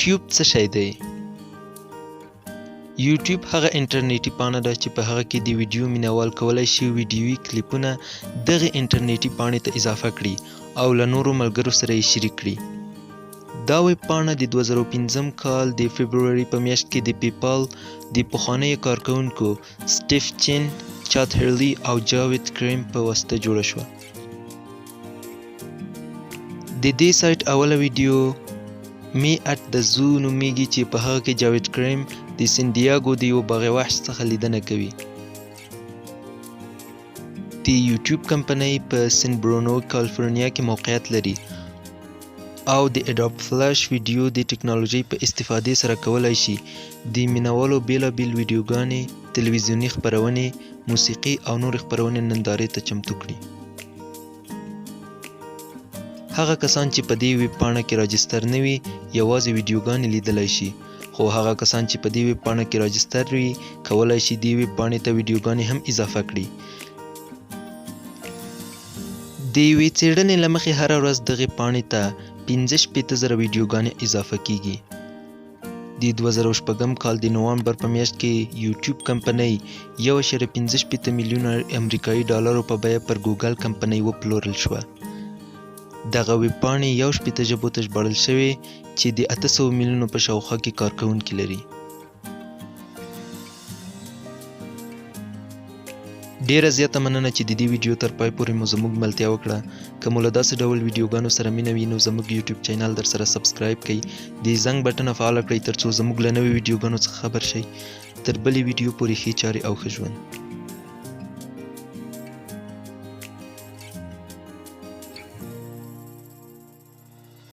یوټیوب څه شی دی؟ یوټیوب هغه انټرنیټي پاڼه ده چې په هغه کې د ویډیو مینوال کولای شي ویډیويي کلیپونه دغې انټرنیټي پاڼې ته اضافه کړي او له نورو ملګرو سره یې شریک کړي. دا ویب پاڼه د 2005 کال د فبروري په میاشت کې د پیپال د پخوانیو کارکوونکو سټیف چین، چاد هرلي او جاوید کریم په واسطه جوړه شوه. د دې سایټ اوله ویډیو می اټ د زو نومیږي چې په هغه کې جاوید کریم د سن دیاګو د یوه باغ وحش څخه لیدنه کوي. د یوټیوب کمپنۍ په سن برونو کالیفورنیا کې موقعیت لري او د اډوب فلش ویډیو د ټکنالوژۍ په استفادې سره کولای شي د مینوالو بیلابیل ویډیوګانې، تلویزیوني خپرونې، موسیقي او نورې خپرونې نندارې ته چمتو کړي. هغه کسان چې په دې ویب پاڼه کې راجستر نه وي یوازې ویډیوګانې لیدلی شي، خو هغه کسان چې په دې ویب پاڼه کې راجستر وي کولای شي دې ویب پاڼې ته ویډیوګانې هم اضافه کړي. د یوې څېړنې له مخې هره ورځ دغې پاڼې ته 65,000 ویډیوګانې اضافه کیږي. د 2006 کال د نوامبر په میاشت کې یوټیوب کمپنۍ 1.65 میلیونه امریکایي ډالرو په بیه پر ګوګل کمپنۍ وپلورل شوه. دغه ویب پاڼې 61 ژبو ته ژباړل شوې چې د 800 میلیونو په شاوخوا کې کارکوونکي لري. ډیره زیاته مننه چې د دې ویډیو تر پای پورې مو زموږ ملتیا وکړه. که مو له داسې ډول ویډیوګانو سره مینه وي نو زموږ یوټیوب چینل در سره subscribe کړئ، د زنګ بټنه فعاله کړئ ترڅو زموږ له نوې ویډیوګانو څخه خبر شئ. تر بلې ویډیو پورې ښې چارې او ښه ژوند.